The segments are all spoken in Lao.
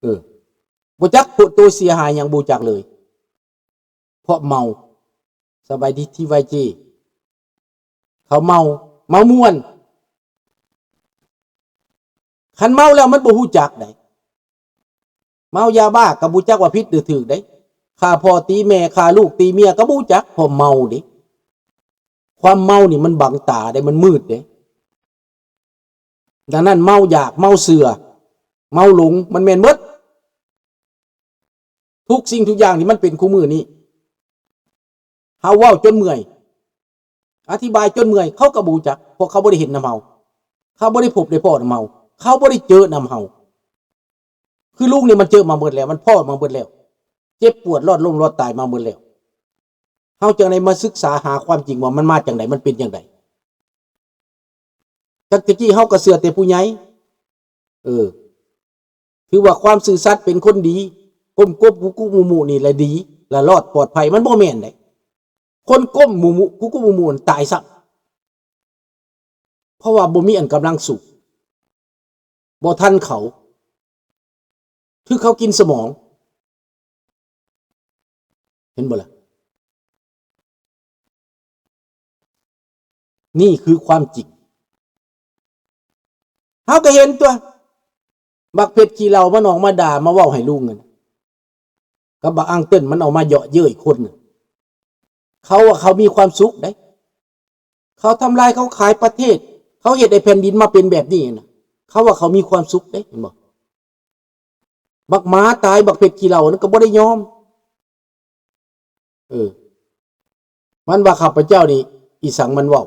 ເອີ ບໍ່ຈັກໂຕເສຍຫາຍຫຍັງ ບໍ່ຈັກເລີຍ ເພາະເມົາ. ສະບາຍດີ ທີວາຍເຈ ເຂົາເມົາ ເມົາມ່ວນ. ຄັນເມົາແລ້ວມັນບໍ່ຮູ້ຈັກໃດ໋ ເມົາຢາບ້າກໍບໍ່ຈັກວ່າຜິດຫຼືຖືກໃດ໋. ຂ້າພໍ່ຕີແມ່ ຂ້າລູກຕີເມຍກໍບໍ່ຮູ້ຈັກ ເພາະເມົາເດ້. ຄວາມເມົານີ້ມັນບັງຕາເດ້ ມັນມືດເດ້. ດັ່ງນັ້ນ ເມົາຢາກ ເມົາເຊື່ອ ເມົາຫຼົງ ມັນແມ່ນເບິດ. ທຸກສິ່ງທຸກຢ່າງທີ່ມັນເປັນຄູ່ມື້ນີ້ ເຮົາເວົ້າຈົນເມື່ອຍ ອະທິບາຍຈົນເມື່ອຍ ເຂົາກໍບໍ່ຮູ້ຈັກ ເພາະເຂົາບໍ່ໄດ້ເຫັນນຳເຮົາ ເຂົາບໍ່ໄດ້ພົບໄດ້ພໍ້ນຳເຮົາ ເຂົາບໍ່ໄດ້ເຈີນຳເຮົາ. ຄືລຸງນີ້ມັນເຈີມາເບິດແລ້ວ ມັນພໍ້ມາເບິດແລ້ວ ເຈັບປວດລອດລົ້ມລອດຕາຍມາເບິດແລ້ວ. ເຮົາຈັ່ງໄດ້ມາສຶກສາຫາຄວາມຈິງວ່າມັນມາຈັ່ງໃດ ມັນເປັນຈັ່ງໃດ. ຈັກແຕ່ກີ້ເຮົາກໍເຊື່ອແຕ່ຜູ້ໃຫຍ່ ເອີ ຖືວ່າຄວາມຊື່ສັດ ເປັນຄົນດີ ກົ້ມກົບກຸກຸມຸມຸນີ້ລະດີ ລະລອດປອດໄພ. ມັນບໍ່ແມ່ນເດ້ ຄົນກົ້ມມຸມຸ ກຸກຸມຸມຸນັ້ນຕາຍຊ້ຳ ເພາະວ່າບໍ່ມີອັນກຳລັງສູ້ ບໍ່ທັນເຂົາ ຖືກເຂົາກິນສະໝອງ ເຫັນບໍ່ລະ? ນີ້ຄືຄວາມຈິງ ເຮົາກໍເຫັນຕົວະ ບັກເພັດຂີ້ເຫຼົ້າມັນອອກມາດ່າມາເວົ້າໃຫ້ລຸງນັ້ນ ກັບບັກອັງເຕີນມັນອອກມາເຍາະເຍີ້ຍຄົນ ເຂົາວ່າເຂົາມີຄວາມສຸກເດ້ ເຂົາທຳລາຍເຂົາຂາຍປະເທດ ເຂົາເຮັດໃຫ້ແຜ່ນດິນມາເປັນແບບນີ້ນະ ເຂົາວ່າເຂົາມີຄວາມສຸກເດ້ ເຫັນບໍ່? ບັກໝາຕາຍ ບັກເພັດຂີ້ເຫຼົ້ານັ້ນກໍບໍ່ໄດ້ຍອມ ເອີ ມັນວ່າຂ້າພະເຈົ້ານີ້ ອີສັງມັນເວົ້າ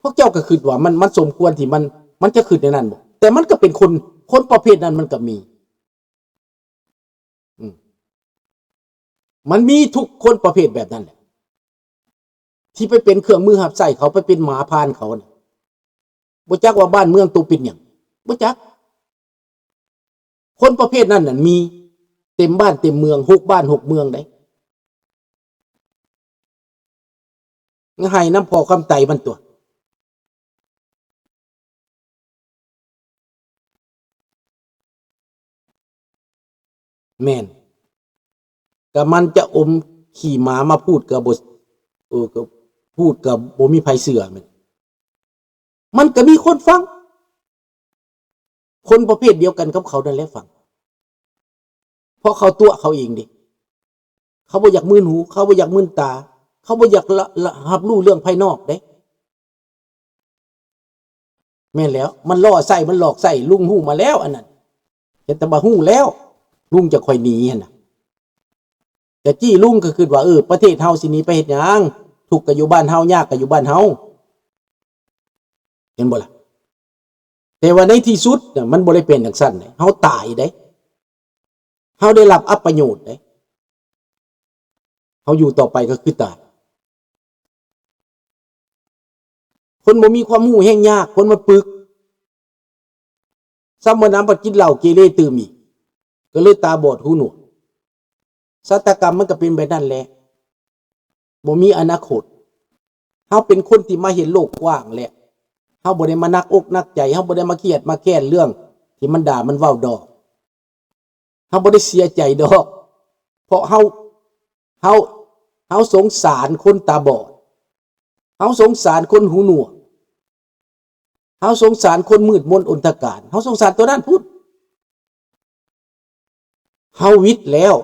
ພວກເຈົ້າກໍຄິດວ່າມັນ ມັນສົມຄວນທີ່ມັນ ມັນຈະຄິດແນວນັ້ນບໍ່? ແຕ່ມັນກໍເປັນຄົນ ຄົນປະເພດນັ້ນມັນກໍມີ ອືມ ມັນມີທຸກຄົນປະເພດແບບນັ້ນແຫຼະ ທີ່ໄປເປັນເຄື່ອງມືຮັບໃຊ້ເຂົາ ໄປເປັນໝາຜ່ານເຂົານະ ບໍ່ຈັກວ່າບ້ານເມືອງໂຕເປັນຫຍັງ ບໍ່ຈັກ. ຄົນປະເພດນັ້ນນັ້ນມີເຕັມບ້ານເຕັມເມືອງ ຫົກບ້ານຫົກເມືອງໃດ໋ ໃຫ້ນຳພໍ່ຄຳໄຕມັນຕົວະ. ແມ່ນ ກະມັນຈະອົມຂີ້ໝາມາພູດກະບໍ່ ເອີ ກະພູດກະບໍ່ມີໃຜເຊື່ອແມ່ນ ມັນກະມີຄົນຟັງ ຄົນປະເພດດຽວກັນກັບເຂົານັ້ນແຫຼະຟັງ ເພາະເຂົາຕົວະເຂົາເອງເດ້ ເຂົາບໍ່ຢາກມືນຫູ ເຂົາບໍ່ຢາກມືນຕາ ເຂົາບໍ່ຢາກລະ ລະ ຮັບຮູ້ເລື່ອງພາຍນອກເດ້. ແມ່ນແລ້ວ ມັນຫຼໍ່ໃສ່ ມັນຫຼອກໃສ່ ລຸງຮູ້ມາແລ້ວອັນນັ້ນ ເຮັດແຕ່ວ່າຮູ້ແລ້ວ ລຸງຈະຄ່ອຍໜີຫັ້ນນະ. ແຕ່ກີ້ລຸງກໍຄິດວ່າ ເອີ ປະເທດເຮົາຊິໜີໄປເຮັດຫຍັງ? ທຸກກໍຢູ່ບ້ານເຮົາ ຍາກກໍຢູ່ບ້ານເຮົາ ເຫັນບໍ່ລະ? ແຕ່ວ່າໃນທີ່ສຸດນະ ມັນບໍ່ໄດ້ເປັນຈັ່ງຊັ້ນເດ້ ເຮົາຕາຍເດ້ ເຮົາໄດ້ຮັບອັບປະໂຫຍດເດ້ ເຮົາຢູ່ຕໍ່ໄປກໍຄືຕາຍ. ຄົນບໍ່ມີຄວາມຮູ້ແຮ່ງຍາກ ຄົນມັນປຶກ ຊ້ຳວ່ານຳໄປກິນເຫຼົ້າເກເລຕື່ມອີກ ກໍເລີຍຕາບອດຫູໜວກ. ຊະຕາກຳມັນກໍເປັນແບບນັ້ນແຫຼະ ບໍ່ມີອະນາຄົດ. ເຮົາເປັນຄົນທີ່ມາເຫັນໂລກກວ້າງແລ້ວ ເຮົາບໍ່ໄດ້ມາໜັກອົກໜັກໃຈ ເຮົາບໍ່ໄດ້ມາຄຽດມາແຄ້ນເລື່ອງທີ່ມັນດ່າມັນເວົ້າດອກ. ເຮົາບໍ່ໄດ້ເສຍໃຈດອກ ເພາະເຮົາ ເຮົາ ເຮົາສົງສານຄົນຕາບອດ ເຮົາສົງສານຄົນຫູໜວກ ເຮົາສົງສານຄົນມືດມົນອົນທະການ ເຮົາສົງສານຕົວນັ້ນພຸ້ນ. ເຮົາຫວິດແລ້ວ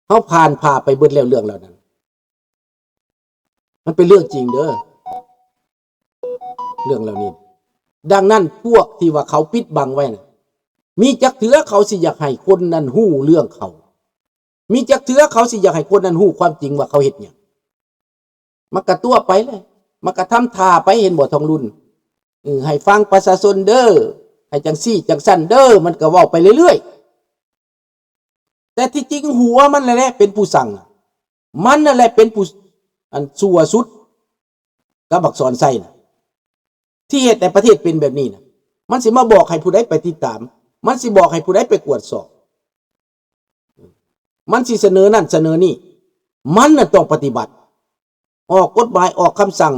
ເຮົາຜ່ານຜ່າໄປເບິດແລ້ວເລື່ອງເຫຼົ່ານັ້ນ. ມັນເປັນເລື່ອງຈິງເດີ ເລື່ອງເຫຼົ່ານີ້. ດັ່ງນັ້ນ ພວກທີ່ວ່າເຂົາປິດບັງໄວ້ນະ ມີຈັກເທື່ອເຂົາຊິຢາກໃຫ້ຄົນນັ້ນຮູ້ເລື່ອງເຂົາ? ມີຈັກເທື່ອເຂົາຊິຢາກໃຫ້ຄົນນັ້ນຮູ້ຄວາມຈິງວ່າເຂົາເຮັດຫຍັງ? ມັນກະຕົວະໄປແຫຼະ ມັນກະທຳທ່າໄປ ເຫັນບໍ່ ທອງລຸນ? ເອີ ໃຫ້ຟັງປະຊາຊົນເດີ ໃຫ້ຈັ່ງຊີ້ຈັ່ງຊັ້ນເດີ ມັນກະເວົ້າໄປເລື້ອຍໆ. ແຕ່ທີ່ຈິງຫົວມັນນັ້ນແຫຼະເປັນຜູ້ສັ່ງ ມັນນັ້ນແຫຼະເປັນຜູ້ ອັນຊົ່ວສຸດກັບບັກສອນໄຊນະ ທີ່ເຮັດໃຫ້ປະເທດເປັນແບບນີ້ນະ. ມັນຊິມາບອກໃຫ້ຜູ້ໃດໄປຕິດຕາມ ມັນຊິບອກໃຫ້ຜູ້ໃດໄປກວດສອບ ມັນຊິສະເໜີນັ້ນສະເໜີນີ້ ມັນນະຕ້ອງປະຕິບັດ ອອກກົດໝາຍ ອອກຄຳສັ່ງ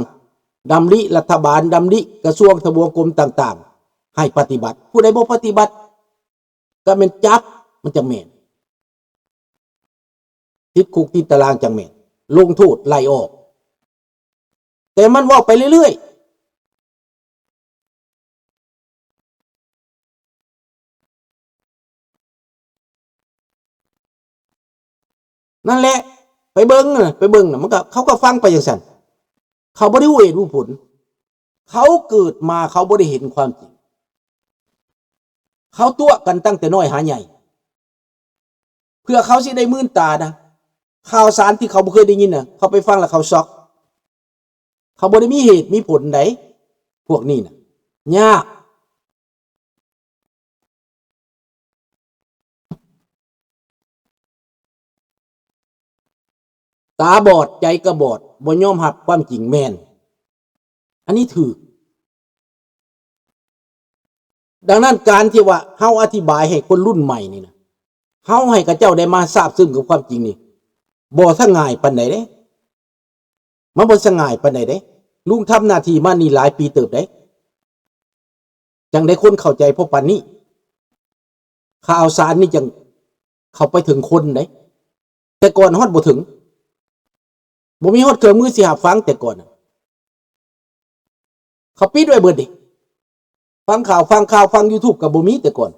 ດຳລິລັດຖະບານ ດຳລິກະຊວງທະບວງກົມຕ່າງໆ ໃຫ້ປະຕິບັດ, ຜູ້ໃດບໍ່ປະຕິບັດ ກໍແມ່ນຈັບ ມັນຈັ່ງແມ່ນ, ຕິດຄຸກຕິດຕາລາງຈັ່ງແມ່ນ, ລົງໂທດໄລ່ອອກ. ແຕ່ມັນເວົ້າໄປເລື້ອຍໆ. ນັ້ນແຫຼະ ໄປເບິ່ງນະ ໄປເບິ່ງນະ ມັນກໍ ເຂົາກໍຟັງໄປຈັ່ງຊັ້ນ. ເຂົາບໍ່ໄດ້ຮູ້ເຫດຮູ້ຜົນ. ເຂົາເກີດມາ ເຂົາບໍ່ໄດ້ເຫັນຄວາມຈິງ. ເຂົາຕົວະກັນຕັ້ງແຕ່ນ້ອຍຫາໃຫຍ່. ເພື່ອເຂົາຊິໄດ້ມື່ນຕານະ, ຂ່າວສານທີ່ເຂົາບໍ່ເຄີຍໄດ້ຍິນນະ, ເຂົາໄປຟັງແລ້ວເຂົາຊັອກ. ເຂົາບໍ່ໄດ້ມີເຫດມີຜົນໃດ ພວກນີ້ນະ, ຍາກ. ຕາບອດ ໃຈກໍບອດ ບໍ່ຍອມຮັບຄວາມຈິງ ແມ່ນ ອັນນີ້ຖືກ. ດັ່ງນັ້ນ ການທີ່ວ່າເຮົາອະທິບາຍໃຫ້ຄົນລຸ້ນໃໝ່ນີ້ນະ, ເຮົາໃຫ້ເຂົາເຈົ້າໄດ້ມາຊາບຊຶມກັບຄວາມຈິງນີ້ ບໍ່ສະຫງ່າຍປານໃດເດ້. ມັນບໍ່ສະຫງ່າຍປານໃດເດ້. ລຸງທຳໜ້າທີ່ມານີ້ຫຼາຍປີເຕີບເດ້ ຈັ່ງໄດ້ຄົນເຂົ້າໃຈພໍປານນີ້. ຂ່າວສານນີ້ຈັ່ງເຂົ້າໄປເຖິງຄົນເດ້. ແຕ່ກ່ອນຮອດບໍ່ເຖິງ, ບໍ່ມີຮອດເຄື່ອງມືຊິຮັບຟັງ. ແຕ່ກ່ອນນະ ເຂົາປິດໄວ້ເບິດເດ້. ຟັງຂ່າວ ຟັງຂ່າວ ຟັງ YouTube ກໍບໍ່ມີແຕ່ກ່ອນ.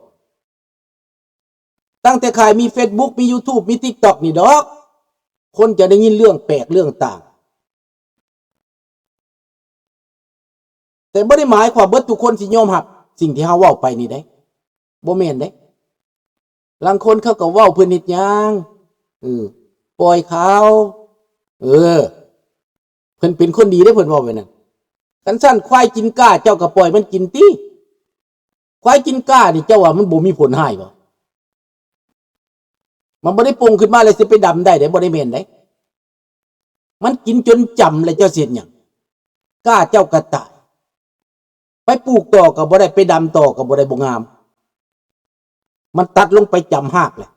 ຕັ້ງແຕ່ຂ້າຍມີ Facebook ມີ YouTube ມີ TikTok ນີ້ດອກ ຄົນຈະໄດ້ຍິນເລື່ອງແປກເລື່ອງຕ່າງ. ແຕ່ບໍ່ໄດ້ໝາຍຄວາມເບິດທຸກຄົນຊິຍອມຮັບສິ່ງທີ່ເຮົາເວົ້າໄປນີ້ເດ້, ບໍ່ແມ່ນເດ້. ລາງຄົນເຂົາກໍເວົ້າ ເພິ່ນເຮັດຫຍັງ? ເອີ ປ່ອຍເຂົາ. ເອີ ເພິ່ນເປັນຄົນດີເດ້ ເພິ່ນເວົ້າແບບນັ້ນ. ຄັນຊັ້ນ ຄວາຍກິນກ້າ ເຈົ້າກໍປ່ອຍມັນກິນຕິ. ຄວາຍກິນກ້ານີ້ ເຈົ້າວ່າມັນບໍ່ມີຜົນຮ້າຍບໍ່? ມັນບໍ່ໄດ້ປົ່ງຂຶ້ນມາແລ້ວຊິໄປດຳໄດ້ເດ້, ບໍ່ໄດ້ແມ່ນເດ້. ມັນກິນຈົນຈຳແລ້ວ ເຈົ້າຊິເຮັດຫຍັງ? ກ້າເຈົ້າກໍຕາຍ. ໄປປູກຕໍ່ກໍບໍ່ໄດ້, ໄປດຳຕໍ່ກໍບໍ່ໄດ້, ບໍ່ງາມ. ມັນຕັດລົງໄປຈຳຮາກແຫຼະ.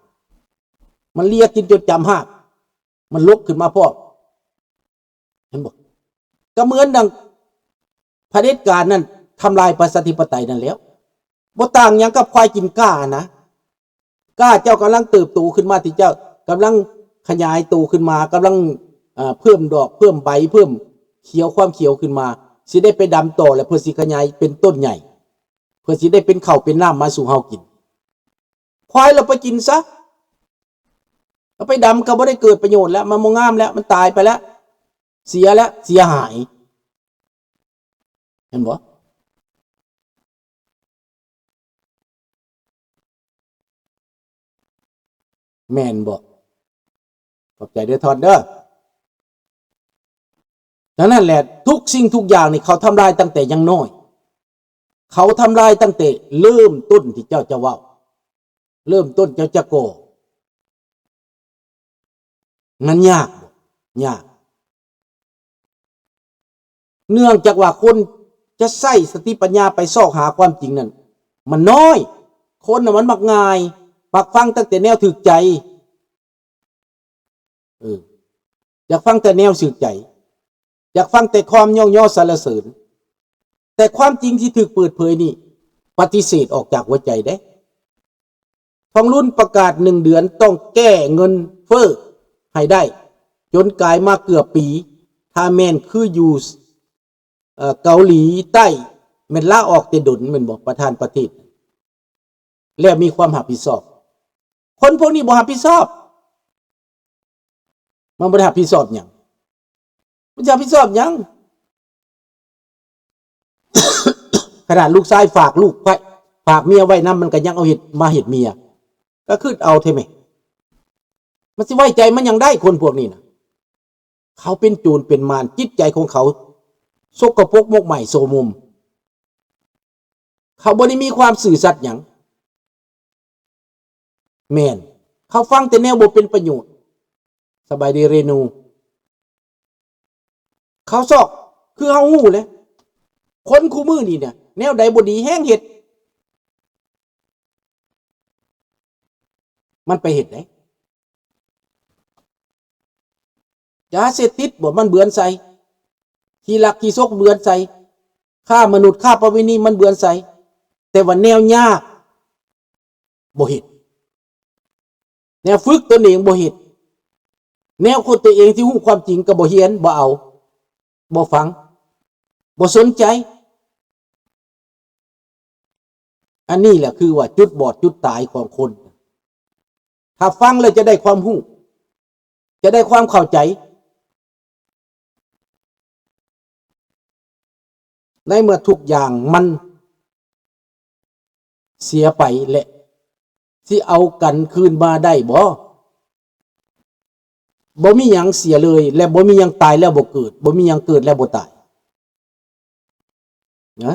ມັນເລຍກິນຈົນຈຳຮາກ, ມັນລົກຂຶ້ນມາພ້ອມ. ເຫັນບໍ່? ກໍເໝືອນດັ່ງຜະເດັດການນັ້ນທຳລາຍປະຊາທິປະໄຕນັ້ນແຫຼ້ວ. ບໍ່ຕ່າງຫຍັງກັບຄວາຍກິນກ້ານະ. ກ້າເຈົ້າກຳລັງເຕີບໂຕຂຶ້ນມາ, ທີ່ເຈົ້າກຳລັງຂະຫຍາຍໂຕຂຶ້ນມາ, ກຳລັງ ເອີ ເພີ່ມດອກ ເພີ່ມໃບ ເພີ່ມຂຽວ ຄວາມຂຽວຂຶ້ນມາ, ຊິໄດ້ໄປດຳຕໍ່ ແລະ ເພື່ອຊິຂະຫຍາຍເປັນຕົ້ນໃຫຍ່, ເພື່ອຊິໄດ້ເປັນເຂົ້າເປັນນ້ຳມາສູ່ເຮົາກິນ. ຄວາຍລະໄປກິນຊະ, ເອົາໄປດຳກໍບໍ່ໄດ້ເກີດປະໂຫຍດແລ້ວ, ມັນບໍ່ງາມແລ້ວ, ມັນຕາຍໄປແລ້ວ, ເສຍແລ້ວ, ເສຍຫາຍ. ແມ່ນບໍ່? ແມ່ນບໍ່? ຂອບໃຈເດີທ່ອນເດີ. ດັ່ງນັ້ນແຫຼະ ທຸກສິ່ງທຸກຢ່າງນີ້ ເຂົາທຳລາຍຕັ້ງແຕ່ຍັງນ້ອຍ. ເຂົາທຳລາຍຕັ້ງແຕ່ເລີ່ມຕົ້ນທີ່ເຈົ້າຈະເວົ້າ, ເລີ່ມຕົ້ນເຈົ້າຈະກໍ່. ມັນຍາກບໍ່? ຍາກ. ເນື່ອງຈາກວ່າຄົນຈະໃຊ້ສະຕິປັນຍາໄປຊອກຫາຄວາມຈິງນັ້ນ ມັນນ້ອຍ. ຄົນນະມັນມັກງ່າຍ, ມັກຟັງຕັ້ງແຕ່ແນວຖືກໃຈ. ເອີ ຢາກຟັງແຕ່ແນວຖືກໃຈ, ຢາກຟັງແຕ່ຄວາມຍ້ອງຍໍສັນລະເສີນ. ແຕ່ຄວາມຈິງທີ່ຖືກເປີດເຜີຍນີ້ ປະຕິເສດອອກຈາກຫົວໃຈເດ້. ທອງລຸນປະກາດໜຶ່ງເດືອນຕ້ອງແກ້ເງິນເຟີ້ໃຫ້ໄດ້, ຈົນກາຍມາເກືອບປີ. ຖ້າແມ່ນຄືຢູ່ ເອີ ເກົາຫຼີໃຕ້ ແມ່ນລາອອກແຕ່ດົນແມ່ນບໍ່ ປະທານປະເທດ ແລ້ວມີຄວາມຮັບຜິດຊອບ? ຄົນພວກນີ້ບໍ່ຮັບຜິດຊອບ. ມັນບໍ່ໄດ້ຮັບຜິດຊອບຫຍັງ. ມັນຈະຮັບຜິດຊອບຫຍັງ? ຂະໜາດລູກຊາຍຝາກລູກໄວ້ ຝາກເມຍໄວ້ນຳ ມັນກໍຍັງເອົາເຮັດ ມາເຮັດເມຍ. ກໍຄິດເອົາແທ້ແມ. ມັນຊິໄວ້ໃຈມັນຫຍັງໄດ້ ຄົນພວກນີ້ນະ. ເຂົາເປັນໂຈນເປັນມານ, ຈິດໃຈຂອງເຂົາສົກກະປົກໝົກໄໝ້ໂຊມົມ. ເຂົາບໍ່ໄດ້ມີຄວາມຊື່ສັດຫຍັງ. ແມ່ນ, ເຂົາຟັງແຕ່ແນວບໍ່ເປັນປະໂຫຍດ. ສະບາຍດີເຣນູ. ເຂົາຊອກ, ຄືເຮົາຮູ້ແຫຼະ, ຄົນຄູ່ມື້ນີ້ນະ ແນວໃດບໍ່ດີແຮງເຮັດ. ມັນໄປເຮັດໃດ? ຢາເສບຕິດບໍ່ ມັນເບືອນໃສ່, ຂີ້ລັກຂີ້ສົກເບືອນໃສ່, ຄ້າມະນຸດ ຄ້າປະເວນີ ມັນເບືອນໃສ່. ແຕ່ວ່າແນວຍາກບໍ່ເຮັດ, ແນວຝຶກຕົນເອງບໍ່ເຮັດ, ແນວຄົນຕົວເອງທີ່ຮູ້ຄວາມຈິງກໍບໍ່ຮຽນ, ບໍ່ເອົາ, ບໍ່ຟັງ, ບໍ່ສົນໃຈ. ອັນນີ້ແຫຼະຄືວ່າຈຸດບອດຈຸດຕາຍຂອງຄົນ. ຖ້າຟັງແລ້ວຈະໄດ້ຄວາມຮູ້, ຈະໄດ້ຄວາມເຂົ້າໃຈ. ໃນເມື່ອທຸກຢ່າງມັນເສຍໄປ ແລະ ຊິເອົາກັນຄືນມາໄດ້ບໍ່? ບໍ່ມີຫຍັງເສຍເລີຍ ແລະ ບໍ່ມີຫຍັງຕາຍແລ້ວບໍ່ເກີດ, ບໍ່ມີຫຍັງເກີດແລ້ວບໍ່ຕາຍ. ນະ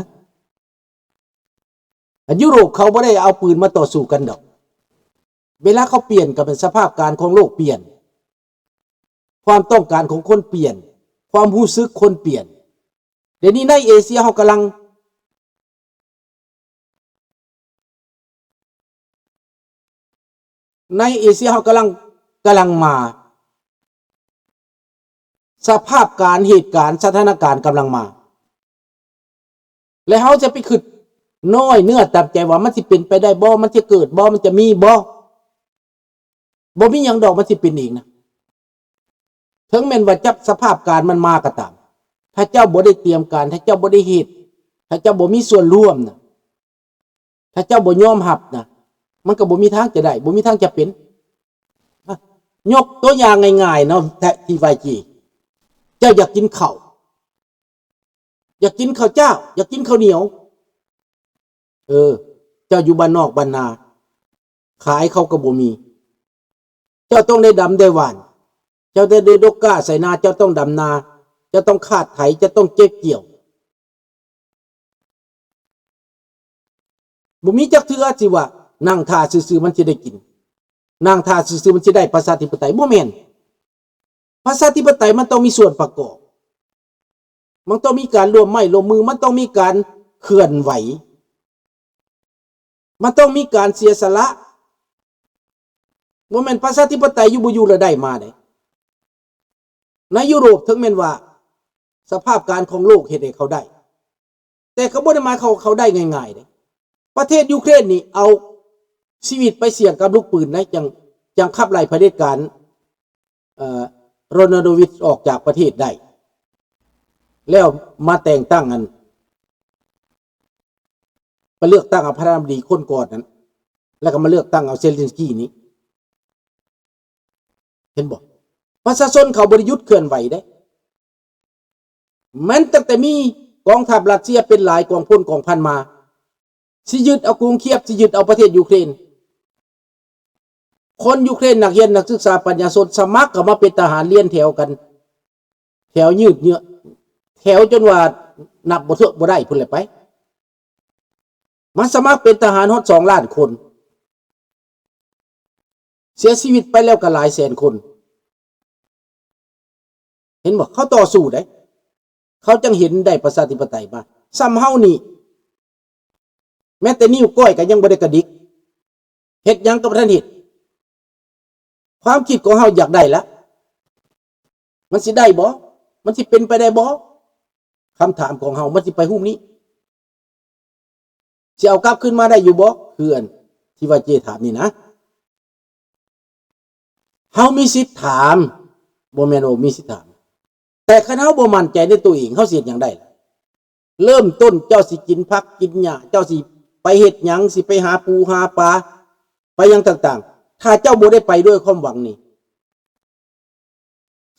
ອັນ ຢູໂຣບເຂົາບໍ່ໄດ້ເອົາປືນມາຕໍ່ສູ້ກັນດອກ. ເວລາເຂົາປ່ຽນ ກໍແມ່ນສະພາບການຂອງໂລກປ່ຽນ, ຄວາມຕ້ອງການຂອງຄົນປ່ຽນ, ຄວາມຮູ້ສຶກຄົນປ່ຽນ. ດຽວນີ້ໃນເອເຊຍເຮົາກຳລັງ ໃນເອເຊຍເຮົາກຳລັງ ກຳລັງມາ, ສະພາບການ, ເຫດການ, ສະຖານະການກຳລັງມາ ແລະ ເຮົາຈະໄປຄິດນ້ອຍເນື້ອຕ່ຳໃຈວ່າມັນຊິເປັນໄປໄດ້ບໍ່? ມັນຈະເກີດບໍ່? ມັນຈະມີບໍ່? ບໍ່ມີຫຍັງດອກ ມັນຊິເປັນເອງນະ. ເຖິງແມ່ນວ່າຈັບສະພາບການມັນມາກໍຕາມ, ຖ້າເຈົ້າບໍ່ໄດ້ຕຽມການ, ຖ້າເຈົ້າບໍ່ໄດ້ເຮັດ, ຖ້າເຈົ້າບໍ່ມີສ່ວນຮ່ວມນະ, ຖ້າເຈົ້າບໍ່ຍອມຮັບນະ, ມັນກໍບໍ່ມີທາງຈະໄດ້, ບໍ່ມີທາງຈະເປັນ. ອະ, ຍົກຕົວຢ່າງງ່າຍໆເນາະ, ທີ່ວ່າຈີ, ເຈົ້າຢາກກິນເຂົ້າ, ຢາກກິນເຂົ້າຈ້າວ, ຢາກກິນເຂົ້າໜຽວ. ເອີ, ເຈົ້າຢູ່ບ້ານນອກບ້ານນາ, ຂາຍເຂົາກໍບໍ່ມີ. ເຈົ້າຕ້ອງໄດ້ດຳໄດ້ຫວ່ານ, ເຈົ້າໄດ້ ໄດ້ດົກກ້າໃສ່ນາ, ເຈົ້າຕ້ອງດຳນາ, ເຈົ້າຕ້ອງຄາດໄຖ, ເຈົ້າຕ້ອງເກັບກ່ຽວ. ບໍ່ມີຈັກເທື່ອທີ່ວ່ານັ່ງຖ້າຊື່ໆມັນຊິໄດ້ກິນ, ນັ່ງຖ້າຊື່ໆມັນຊິໄດ້ປະຊາທິປະໄຕ, ບໍ່ແມ່ນ. ປະຊາທິປະໄຕມັນຕ້ອງມີສ່ວນປະກອບ, ມັນຕ້ອງມີການຮ່ວມໄມ້ຮ່ວມມື, ມັນຕ້ອງມີການເຄື່ອນໄຫວ, ມັນຕ້ອງມີການເສຍສະຫຼະ. ບໍ່ແມ່ນປະຊາທິປະໄຕຢູ່ບໍ່ຢູ່ແລ້ວໄດ້ມາເດ້. ໃນຢູໂຣບເຖິງແມ່ນວ່າສະພາບການຂອງໂລກເຮັດໃຫ້ເຂົາໄດ້, ແຕ່ກໍບໍ່ໄດ້ໝາຍຄວາມວ່າເຂົາໄດ້ງ່າຍໆເດ້. ປະເທດຢູເຄຣນນີ້ເອົາຊີວິດໄປສ່ຽງກັບລູກປືນໄດ໋, ຈັ່ງ ຈັ່ງຂັບໄລ່ຜະເດັດການ ເອີ ໂຣນາໂດວິດອອກຈາກປະເທດໄດ້, ແລ້ວມາແຕ່ງຕັ້ງອັນ ໄປເລືອກຕັ້ງເອົາປະທານາທິບໍດີຄົນກ່ອນນັ້ນ, ແລ້ວກໍມາເລືອກຕັ້ງເອົາເຊເລັນສກີນີ້. ເຫັນບໍ່? ປະຊາຊົນເຂົາບໍ່ໄດ້ຢຸດເຄື່ອນໄຫວເດ້. ແມ່ນຕັ້ງແຕ່ມີກອງທັບຣັດເຊຍເປັນຫຼາຍກອງພົນກອງພັນມາ, ຊິຍຶດເອົາກຸງຄຽບ, ຊິຍຶດເອົາປະເທດຢູເຄຣນ. ຄົນຢູເຄຣນ, ນັກຮຽນ, ນັກສຶກສາ, ປັນຍາຊົນ ສະໝັກເຂົ້າມາເປັນທະຫານ, ລຽນແຖວກັນ, ແຖວຍືດເຍືອ, ແຖວຈົນວ່ານັບບໍ່ຖ້ວນບໍ່ໄດ້ພຸ້ນແຫຼະໄປ. ມາສະໝັກເປັນທະຫານຮອດສອງລ້ານຄົນ, ເສຍຊີວິດໄປແລ້ວກໍຫຼາຍແສນຄົນ. ເຫັນບໍ່? ເຂົາຕໍ່ສູ້ໄດ໋, ເຂົາຈັ່ງເຫັນໄດ້ປະຊາທິປະໄຕມາ. ສ່ຳເຮົານີ້ ແມ້ແຕ່ນິ້ວກ້ອຍກໍຍັງບໍ່ໄດ້ກະດິກ, ເຮັດຫຍັງກໍບໍ່ທັນເຮັດ. ຄວາມຄິດຂອງເຮົາຢາກໄດ້ລະ, ມັນຊິໄດ້ບໍ່? ມັນຊິເປັນໄປໄດ້ບໍ່? ຄຳຖາມຂອງເຮົາມັນຊິໄປຮູບນີ້. ຊິເອົາກັບຄືນມາໄດ້ຢູ່ບໍ່? ຄືອັນທີ່ວ່າເຈຖາມນີ້ນະ. ເຮົາມີສິດຖາມ, ບໍ່ແມ່ນວ່າບໍ່ມີສິດຖາມ. ແຕ່ຄັນເຮົາບໍ່ໝັ້ນໃຈໃນຕົວເອງ, ເຮົາຊິເຮັດຫຍັງໄດ້ລະ? ເລີ່ມຕົ້ນເຈົ້າຊິກິນຜັກກິນຫຍ້າ, ເຈົ້າຊິໄປເຮັດຫຍັງ, ຊິໄປຫາປູຫາປາ, ໄປຫຍັງຕ່າງໆ, ຖ້າເຈົ້າບໍ່ໄດ້ໄປດ້ວຍຄວາມຫວັງນີ້,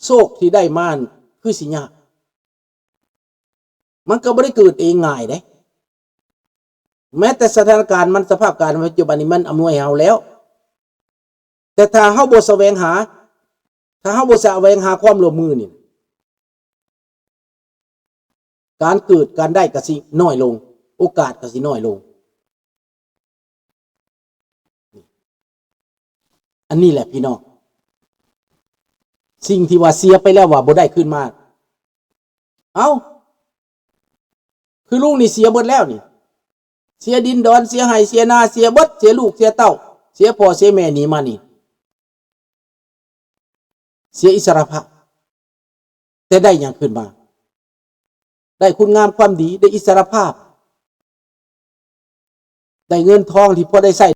ໂຊກທີ່ໄດ້ມານັ້ນຄືຊິຍາກ. ມັນກໍບໍ່ໄດ້ເກີດເອງງ່າຍເດ້. ແມ້ແຕ່ສະຖານະການມັນ, ສະພາບການປັດຈຸບັນນີ້ມັນອຳນວຍໃຫ້ເຮົາແລ້ວ. ແຕ່ຖ້າເຮົາບໍ່ສະແຫວງຫາ, ຖ້າເຮົາບໍ່ສະແຫວງຫາຄວາມຮ່ວມມືນີ້, ການເກີດການໄດ້ກໍຊິນ້ອຍລົງ, ໂອກາດກໍຊິນ້ອຍລົງ. ອັນນີ້ແຫຼະພີ່ນ້ອງ, ສິ່ງທີ່ວ່າເສຍໄປແລ້ວວ່າບໍ່ໄດ້ຄືນມາ. ເອົ້າ, ຄືລຸງນີ້ເສຍເບິດແລ້ວນີ້, ເສຍດິນດອນ, ເສຍໄຮ່ເສຍນາ, ເສຍເບິດ, ເສຍລູກເສຍເຕົ້າ, ເສຍພໍ່ເສຍແມ່ໜີມານີ້, ເສຍອິດສະຫຼະພາບ, ແຕ່ໄດ້ຫຍັງຄືນມາ? ໄດ້ຄຸນງາມຄວາມດີ, ໄດ້ອິດສະຫຼະພາບ. ໃຫ້ເງິນທອງທີ່ພໍໄດ້ໃຊ້